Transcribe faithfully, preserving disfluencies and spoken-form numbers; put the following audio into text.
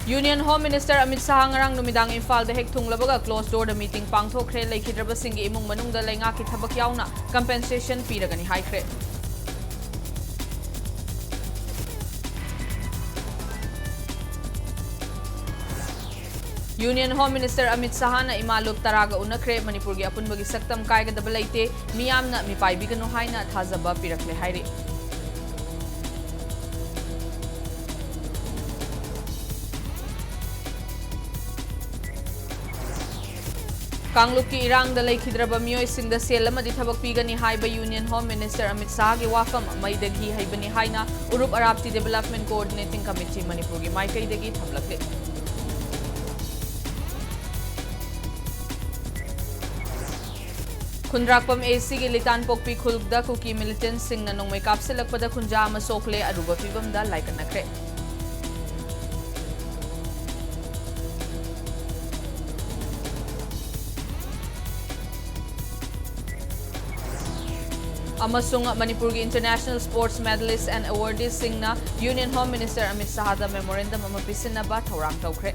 Union Home Minister Amit Shah ꯉꯔꯥꯡ ꯅꯨꯃꯤꯗꯥꯡ ꯏꯝꯐꯥꯜꯗ ꯍꯦꯛ ꯊꯨꯡꯂꯕꯒ closed doorꯗ meeting ꯄꯥꯡꯊꯣꯛꯈ꯭ꯔꯦ꯫ ꯂꯩꯈꯤꯗ꯭ꯔꯕꯁꯤꯡꯒꯤ ꯏꯃꯨꯡ ꯃꯅꯨꯡꯗ ꯂꯩꯉꯥꯛꯀꯤ ꯊꯕꯛ ꯌꯥꯎꯅ compensation ꯄꯤꯔꯒꯅꯤ ꯍꯥꯏꯈ꯭ꯔꯦ꯫ Union Home Minister Amit Shahꯅ ꯏꯃꯥ ꯂꯨꯞ ꯇꯔꯥꯒ ꯎꯅꯈ꯭ꯔꯦ꯫ ꯃꯅꯤꯄꯨꯔꯒꯤ ꯑꯄꯨꯟꯕꯒꯤ ꯁꯛꯇꯝ ꯀꯥꯏꯒꯗꯕ ꯂꯩꯇꯦ꯫ ꯃꯤꯌꯥꯝꯅ ꯃꯤꯄꯥꯏꯕꯤꯒꯅꯨ ꯍꯥꯏꯅ ꯊꯥꯖꯕ ꯄꯤꯔꯛꯂꯦ ꯍꯥꯏꯔꯤ꯫ ꯀꯥꯡꯂꯨꯞꯀꯤ ꯏꯔꯥꯡꯗ ꯂꯩꯈꯤꯗ꯭ꯔꯕ ꯃꯤꯑꯣꯏꯁꯤꯡꯗ ꯁꯦꯜ ꯑꯃꯗꯤ ꯊꯕꯛ ꯄꯤꯒꯅꯤ ꯍꯥꯏꯕ Union Home Minister Amit Shahꯒꯤ ꯋꯥꯐꯝ ꯃꯩꯗ ꯘꯤ ꯍꯩꯕꯅꯤ ꯍꯥꯏꯅ ꯎꯔꯨꯞ ꯑꯔꯥꯞꯇꯤ Development Coordinating Committee ꯃꯅꯤꯄꯨꯔꯒꯤ ꯃꯥꯏꯀꯩꯗꯒꯤ ꯊꯝꯂꯛꯂꯤ꯫ ꯈꯨꯟꯗ꯭ꯔꯥꯛꯄꯝ ACꯒꯤ ꯂꯤꯇꯥꯟꯄꯣꯛꯄꯤ ꯈꯨꯜꯗ ꯀꯨꯀꯤ militantꯁꯤꯡꯅ ꯅꯣꯡꯃꯩ ꯀꯥꯞꯁꯤꯜꯂꯛꯄꯗ ꯈꯨꯟꯖꯥ ꯑꯃ ꯁꯣꯛꯂꯦ, ꯑꯔꯨꯕ ꯐꯤꯕꯝꯗ ꯂꯥꯏꯀꯠꯅꯈ꯭ꯔꯦ꯫ ꯑꯃꯁꯨꯡ ꯃꯅꯤꯄꯨꯔꯒꯤ International Sports Medalist and Awardeeꯁꯤꯡꯅ Union Home Minister Amit Shahꯗ memorandum ꯑꯃ ꯄꯤꯁꯤꯟꯅꯕ ꯊꯧꯔꯥꯡ ꯇꯧꯈ꯭ꯔꯦ꯫